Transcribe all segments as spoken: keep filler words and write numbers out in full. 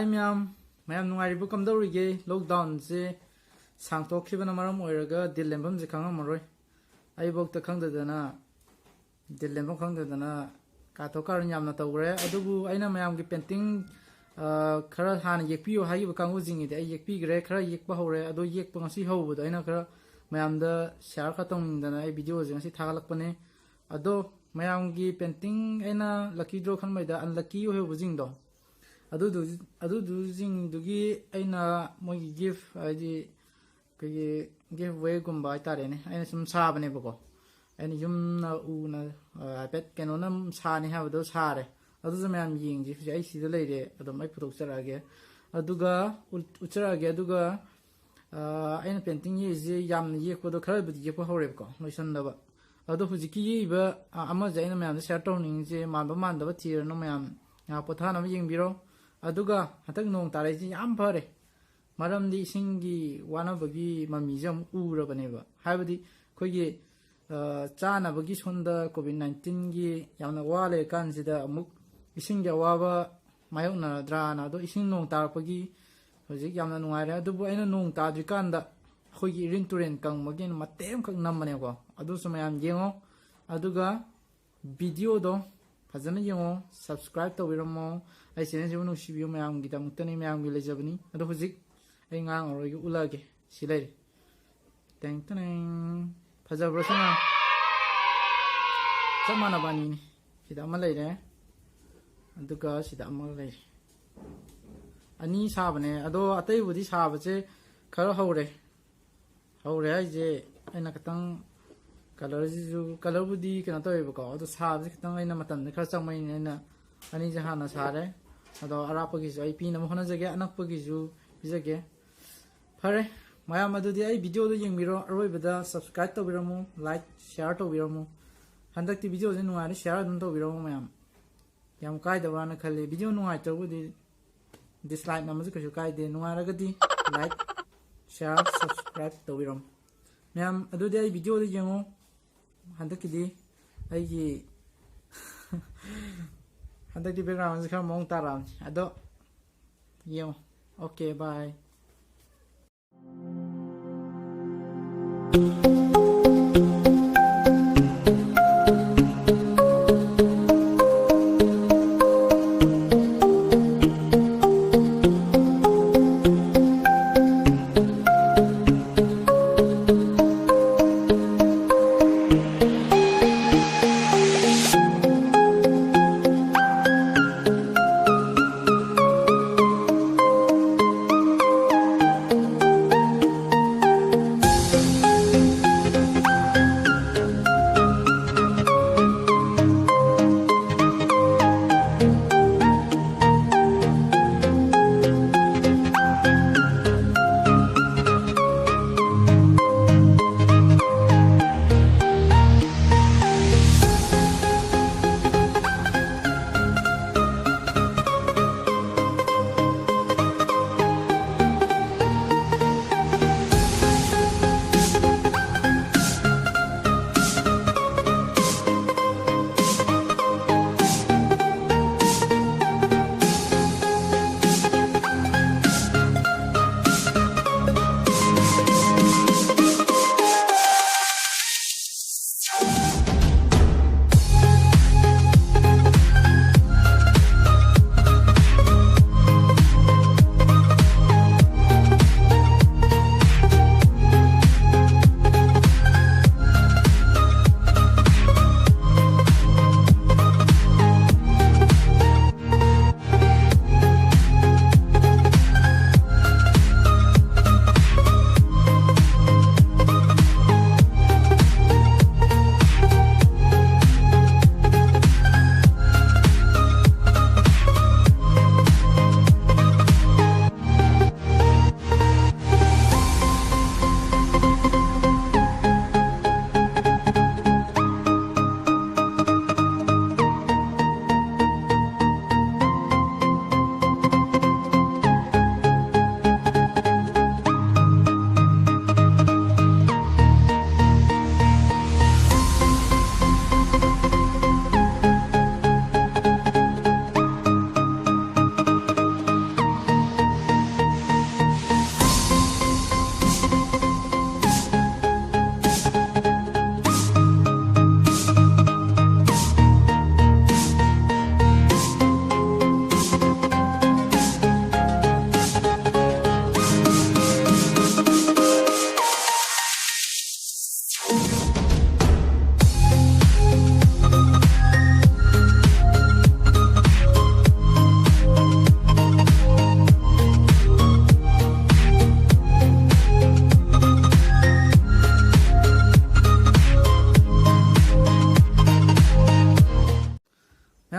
ꯃꯌꯥꯝ, ꯃꯌꯥꯝ ꯅꯨꯡꯉꯥꯏꯔꯤꯕ? ꯀꯝꯗꯧꯔꯤꯒꯦ? ꯂꯣꯛꯗꯥꯎꯟꯁꯦ ꯁꯥꯡꯇꯣꯛꯈꯤꯕꯅ ꯃꯔꯝ ꯑꯣꯏꯔꯒ ꯗꯤꯜ ꯂꯦꯟꯐꯝꯁꯦ ꯈꯪꯉꯝꯃꯔꯣꯏ꯫ ꯑꯩꯐꯧꯗ ꯈꯪꯗꯗꯅ, ꯗꯤꯜ ꯂꯦꯟꯐꯝ ꯈꯪꯗꯗꯅ ꯀꯥꯊꯣꯛ ꯀꯥꯔꯟ ꯌꯥꯝꯅ ꯇꯧꯈ꯭ꯔꯦ꯫ ꯑꯗꯨꯕꯨ ꯑꯩꯅ ꯃꯌꯥꯝꯒꯤ ꯄꯦꯟꯇꯤꯡ, ꯑ, ꯈꯔ ꯍꯥꯟꯅ ꯌꯦꯛꯄꯤꯌꯨ ꯍꯥꯏꯈꯤꯕ ꯀꯥꯡꯕꯨꯁꯤꯡꯒꯤꯗꯤ ꯑꯩ ꯌꯦꯛꯄꯤꯈ꯭ꯔꯦ꯫ ꯈꯔ ꯌꯦꯛꯄ ꯍꯧꯔꯦ꯫ ꯑꯗꯣ ꯌꯦꯛꯄ ꯉꯁꯤ ꯍꯧꯕꯗꯣ ꯑꯩꯅ ꯈꯔ ꯃꯌꯥꯝꯗ ꯁꯤꯌꯥꯔ ꯈꯔ ꯇꯧꯅꯤꯡꯗꯅ ꯑꯩ ꯚꯤꯗꯤꯑꯣꯁꯦ ꯉꯁꯤ ꯊꯥꯒꯠꯂꯛꯄꯅꯦ꯫ ꯑꯗꯣ ꯃꯌꯥꯝꯒꯤ ꯄꯦꯟꯇꯤꯡ ꯑꯩꯅ ꯂꯛꯀꯤ ꯗ꯭ꯔꯣ ꯈꯟꯕꯩꯗ ꯑꯟꯂꯛꯀꯤ ꯑꯣꯏꯍꯧꯕꯁꯤꯡꯗꯣ, ꯑꯗꯨꯗꯨ, ꯑꯗꯨꯗꯨꯁꯤꯡꯗꯨꯒꯤ ꯑꯩꯅ ꯃꯣꯏꯒꯤ ꯒꯤꯐ, ꯍꯥꯏꯗꯤ ꯑꯩꯈꯣꯏꯒꯤ ꯒꯤꯐ ꯋꯦꯒꯨꯝꯕ ꯍꯥꯏꯇꯥꯔꯦꯅꯦ, ꯑꯩꯅ ꯁꯨꯝ ꯁꯥꯕꯅꯦꯕꯀꯣ꯫ ꯑꯩꯅ ꯌꯨꯝꯅ ꯎꯅ, ꯑ, ꯍꯥꯏꯐꯦꯠ ꯀꯩꯅꯣꯅ ꯁꯥꯅꯤ ꯍꯥꯏꯕꯗꯣ ꯁꯥꯔꯦ꯫ ꯑꯗꯨꯁꯨ ꯃꯌꯥꯝ ꯌꯦꯡꯁꯤ꯫ ꯍꯧꯖꯤꯛ ꯑꯩ ꯁꯤꯗ ꯂꯩꯔꯦ, ꯑꯗꯨꯝ ꯑꯩ ꯄꯨꯊꯣꯛꯆꯔꯛꯑꯒꯦ꯫ ꯑꯗꯨꯒ ꯎꯠ-, ꯎꯠꯆꯔꯛꯑꯒꯦ꯫ ꯑꯗꯨꯒ, ꯑ, ꯑꯩꯅ ꯄꯦꯟꯇꯤꯡ ꯌꯦꯛꯏꯁꯦ ꯌꯥꯝꯅ ꯌꯦꯛꯄꯗꯣ ꯈꯔꯕꯨꯗꯤ ꯌꯦꯛꯄ ꯍꯧꯔꯦꯕꯀꯣ, ꯂꯣꯏꯁꯟꯗꯕ꯫ ꯑꯗꯣ ꯍꯧꯖꯤꯛꯀꯤ ꯌꯦꯛꯏꯕ, ꯑ, ꯑꯃꯁꯦ ꯑꯩꯅ ꯃꯌꯥꯝꯗ ꯁꯤꯌꯥꯔ ꯇꯧꯍꯟꯅꯤꯡꯉꯤꯁꯦ ꯃꯥꯟꯕ ꯃꯥꯟꯗꯕ ꯊꯤꯔꯅꯨ ꯃꯌꯥꯝ, ꯉꯥꯏꯍꯥꯛ ꯄꯣꯊꯥꯅꯕ ꯌꯦꯡꯕꯤꯔꯣ꯫ ꯑꯗꯨꯒ ꯍꯟꯗꯛ ꯅꯣꯡ ꯇꯥꯔꯛꯏꯁꯦ ꯌꯥꯝ ꯐꯔꯦ, ꯃꯔꯝꯗꯤ ꯏꯁꯤꯡꯒꯤ ꯋꯥꯅꯕꯒꯤ ꯃꯃꯤꯁꯦ ꯑꯃꯨꯛ ꯎꯔꯕꯅꯦꯕ꯫ ꯍꯥꯏꯕꯗꯤ ꯑꯩꯈꯣꯏꯒꯤ, ꯑ, ꯆꯥꯅꯕꯒꯤ ꯁꯣꯝꯗ ꯀꯣꯚꯤꯗ ꯅꯥꯏꯟꯇꯤꯟꯒꯤ ꯌꯥꯝꯅ ꯋꯥ ꯂꯩꯔꯀꯥꯟꯁꯤꯗ ꯑꯃꯨꯛ ꯏꯁꯤꯡꯒꯤ ꯑꯋꯥꯕ ꯃꯥꯌꯣꯛꯅꯔꯗ꯭ꯔꯥꯅ꯫ ꯑꯗꯣ ꯏꯁꯤꯡ ꯅꯣꯡ ꯇꯥꯔꯛꯄꯒꯤ ꯍꯧꯖꯤꯛ ꯌꯥꯝꯅ ꯅꯨꯡꯉꯥꯏꯔꯦ꯫ ꯑꯗꯨꯕꯨ ꯑꯩꯅ ꯅꯣꯡ ꯇꯥꯗ꯭ꯔꯤꯀꯥꯟꯗ ꯑꯩꯈꯣꯏꯒꯤ ꯏꯔꯤꯟ ꯇꯨꯔꯦꯟ ꯀꯪꯕꯒꯤ ꯑꯩꯅ ꯃꯇꯦꯛ ꯑꯃꯈꯛ ꯅꯝꯕꯅꯦꯀꯣ꯫ ꯑꯗꯨꯁꯨ ꯃꯌꯥꯝ ꯌꯦꯡꯉꯣ꯫ ꯑꯗꯨꯒ ꯚꯤꯗꯤꯑꯣꯗꯣ ꯐꯖꯅ ꯌꯦꯡꯉꯣ, subscribe ꯇꯧꯕꯤꯔꯝꯃꯣ꯫ ꯑꯩ ꯆꯦꯅꯦꯜꯁꯤꯕꯨ ꯅꯨꯡꯁꯤꯕꯤꯌꯨ, ꯃꯌꯥꯝꯒꯤꯗꯃꯛꯇꯅꯤ, ꯃꯌꯥꯝꯒꯤ ꯂꯩꯖꯕꯅꯤ꯫ ꯑꯗꯣ ꯍꯧꯖꯤꯛ ꯑꯩ ꯉꯥꯡꯉꯔꯣꯏꯒꯦ, ꯎꯠꯂꯛꯑꯒꯦ꯫ ꯁꯤ ꯂꯩꯔꯦ꯫ ꯇꯦꯡ ꯇꯅꯦꯡ꯫ ꯐꯖꯕ꯭ꯔꯣ ꯁꯤꯅ? ꯆꯞ ꯃꯥꯟꯅꯕ ꯑꯅꯤꯅꯤ꯫ ꯁꯤꯗ ꯑꯃ ꯂꯩꯔꯦ, ꯑꯗꯨꯒ ꯁꯤꯗ ꯑꯃꯒ ꯂꯩꯔꯦ꯫ ꯑꯅꯤ ꯁꯥꯕꯅꯦ꯫ ꯑꯗꯣ ꯑꯇꯩꯕꯨꯗꯤ ꯁꯥꯕꯁꯦ ꯈꯔ ꯍꯧꯔꯦ꯫ ꯍꯧꯔꯦ ꯍꯥꯏꯁꯦ, ꯑꯩꯅ ꯈꯤꯇꯪ ꯀꯂꯔꯁꯤꯁꯨ, ꯀꯂꯔꯕꯨꯗꯤ ꯀꯩꯅꯣ ꯇꯧꯋꯦꯕꯀꯣ, ꯑꯗꯣ ꯁꯥꯕꯁꯦ ꯈꯤꯇꯪ ꯑꯩꯅ ꯃꯇꯝꯁꯦ ꯈꯔ ꯆꯪꯕꯅꯤꯅ ꯑꯩꯅ ꯑꯅꯤꯁꯦ ꯍꯥꯟꯅ ꯁꯥꯔꯦ꯫ ꯑꯗꯣ ꯑꯔꯥꯞꯄꯒꯤꯁꯨ ꯑꯩ ꯄꯤꯅꯕ ꯍꯣꯠꯅꯖꯒꯦ, ꯑꯅꯛꯄꯒꯤꯁꯨ ꯄꯤꯖꯒꯦ꯫ ꯐꯔꯦ, ꯃꯌꯥꯝ ꯑꯗꯨꯗꯤ ꯑꯩ ꯚꯤꯗꯤꯑꯣꯗꯣ ꯌꯦꯡꯕꯤꯔꯣ, ꯑꯔꯣꯏꯕꯗ subscribe ꯇꯧꯕꯤꯔꯝꯃꯨ, like, share ꯇꯧꯕꯤꯔꯝꯃꯨ꯫ ꯍꯟꯗꯛꯇꯤ ꯚꯤꯗꯤꯑꯣꯁꯦ ꯅꯨꯡꯉꯥꯏꯔꯦ, share ꯑꯗꯨꯝ ꯇꯧꯕꯤꯔꯝꯃꯨ ꯃꯌꯥꯝ꯫ ꯌꯥꯝ ꯀꯥꯏꯗꯕ꯭ꯔꯥꯅ ꯈꯜꯂꯤ꯫ ꯚꯤꯗꯤꯑꯣ ꯅꯨꯡꯉꯥꯏꯇ꯭ꯔꯕꯨꯗꯤ dislike ꯅꯝꯕꯁꯨ ꯀꯩꯁꯨ ꯀꯥꯏꯗꯦ꯫ ꯅꯨꯡꯉꯥꯏꯔꯒꯗꯤ like, share, subscribe ꯇꯧꯕꯤꯔꯝꯃꯨ꯫ ꯃꯌꯥꯝ ꯑꯗꯨꯗꯤ ꯑꯩ ꯚꯤꯗꯤꯑꯣꯗ ꯌꯦꯡꯉꯨ꯫ ꯍꯟꯗꯛꯀꯤꯗꯤ ꯑꯩꯒꯤ ꯍꯟꯗꯛꯇꯤ backgroundꯁꯦ ꯈꯔ ꯃꯑꯣꯡ ꯇꯥꯔꯛꯑꯕꯅꯤ꯫ ꯑꯗꯣ ꯌꯦꯡꯉꯣ꯫ Okay, bye.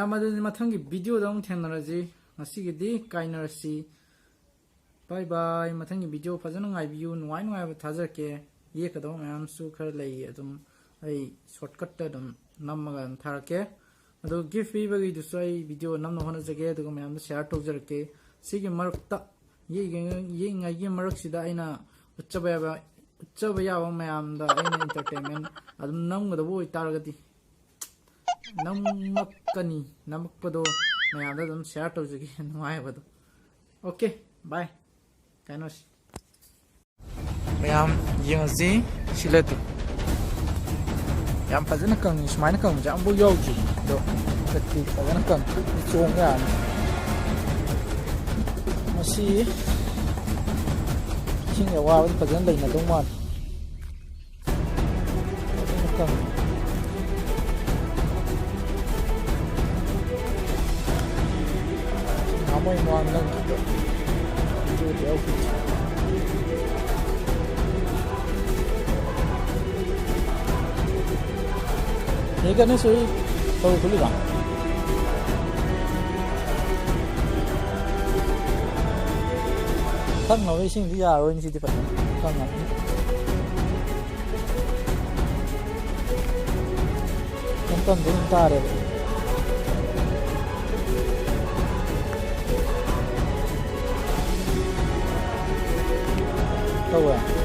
ꯌꯥꯝ, ꯑꯗꯨꯗꯤ ꯃꯊꯪꯒꯤ ꯚꯤꯗꯤꯑꯣꯗ ꯑꯃꯨꯛ ꯊꯦꯡꯅꯔꯁꯤ꯫ ꯉꯁꯤꯒꯤꯗꯤ ꯀꯥꯏꯅꯔꯁꯤ꯫ ꯕꯥꯏ ꯕꯥꯏ꯫ ꯃꯊꯪꯒꯤ ꯚꯤꯗꯤꯑꯣ ꯐꯖꯅ ꯉꯥꯏꯕꯤꯌꯨ꯫ ꯅꯨꯡꯉꯥꯏ ꯅꯨꯡꯉꯥꯏꯕ ꯊꯥꯖꯔꯛꯀꯦ꯫ ꯌꯦꯛꯀꯗꯕ ꯃꯌꯥꯝꯁꯨ ꯈꯔ ꯂꯩ, ꯑꯗꯨꯝ ꯑꯩ ꯁꯣꯔꯠꯀꯠꯇ ꯑꯗꯨꯝ ꯅꯝꯃꯒ ꯑꯗꯨꯝ ꯊꯥꯔꯛꯀꯦ꯫ ꯑꯗꯣ ꯒꯤꯐ ꯄꯤꯕꯒꯤꯗꯨꯁꯨ ꯑꯩ ꯚꯤꯗꯤꯑꯣ ꯅꯝꯅ ꯍꯣꯠꯅꯖꯒꯦ, ꯑꯗꯨꯒ ꯃꯌꯥꯝꯗ ꯁꯤꯌꯥꯔ ꯇꯧꯖꯔꯛꯀꯦ꯫ ꯁꯤꯒꯤ ꯃꯔꯛꯇ ꯌꯦꯛꯏꯉꯩ-, ꯌꯦꯛꯏꯉꯩꯒꯤ ꯃꯔꯛꯁꯤꯗ ꯑꯩꯅ ꯎꯠꯆꯕ ꯌꯥꯕ, ꯎꯠꯆꯕ ꯌꯥꯕ ꯃꯌꯥꯝꯗ ꯑꯩꯅ ꯏꯟꯇꯔꯇꯦꯟꯃꯦꯟ ꯑꯗꯨꯝ ꯅꯝꯒꯗꯕ ꯑꯣꯏꯇꯥꯔꯒꯗꯤ, ꯅꯝꯃꯛꯀꯅꯤ꯫ ꯅꯝꯃꯛꯄꯗꯣ ꯃꯌꯥꯝꯗ ꯑꯗꯨꯝ ꯁꯤꯌꯥꯔ ꯇꯧꯖꯒꯦ, ꯅꯨꯡꯉꯥꯏꯕꯗꯣ꯫ ꯑꯣꯀꯦ, ꯕꯥꯏ꯫ ꯀꯥꯏꯅꯁꯤ꯫ ꯃꯌꯥꯝ ꯌꯦꯡꯉꯁꯤ꯫ ꯁꯤ ꯂꯩꯇꯦ꯫ ꯌꯥꯝ ꯐꯖꯅ ꯀꯪꯉꯤ꯫ ꯁꯨꯃꯥꯏꯅ ꯀꯪꯕꯁꯦ ꯑꯃꯐꯥꯎ ꯌꯥꯎꯗ꯭ꯔꯤ꯫ ꯑꯗꯣ ꯍꯟꯗꯛꯇꯤ ꯐꯖꯅ ꯀꯪꯉꯤ꯫ ꯆꯣꯡ ꯌꯥꯔꯅꯤ꯫ ꯃꯁꯤ ꯏꯁꯤꯡꯒꯤ ꯑꯋꯥꯕꯗꯤ ꯐꯖꯅ ꯂꯩꯅꯗꯧ ꯃꯥꯜꯂꯤ꯫ ꯐꯖꯅ ꯀꯪꯉꯤ꯫ ꯅꯍꯥꯟꯋꯥꯏ ꯃꯃꯥꯡ ꯅꯪꯒꯤꯗꯣ ꯚꯤꯗꯤꯑꯣꯗꯤ ꯌꯥꯎꯈꯤꯗ꯭ꯔꯦ꯫ ꯅꯦ ꯒꯅꯦꯁ ꯍꯣꯏ ꯇꯧ ꯈꯨꯂꯤꯕ? ꯊꯛꯅꯕ ꯏꯁꯤꯡꯗꯤ ꯌꯥꯔꯣꯏꯅꯦ ꯁꯤꯗꯤ ꯐꯖꯅ ꯀꯪꯉꯕꯅꯤꯅ꯫ ꯀꯩꯝ ꯇꯧꯗꯦ ꯑꯗꯨꯝ ꯇꯥꯔꯦꯕ꯫ ꯇꯧꯋꯦ꯫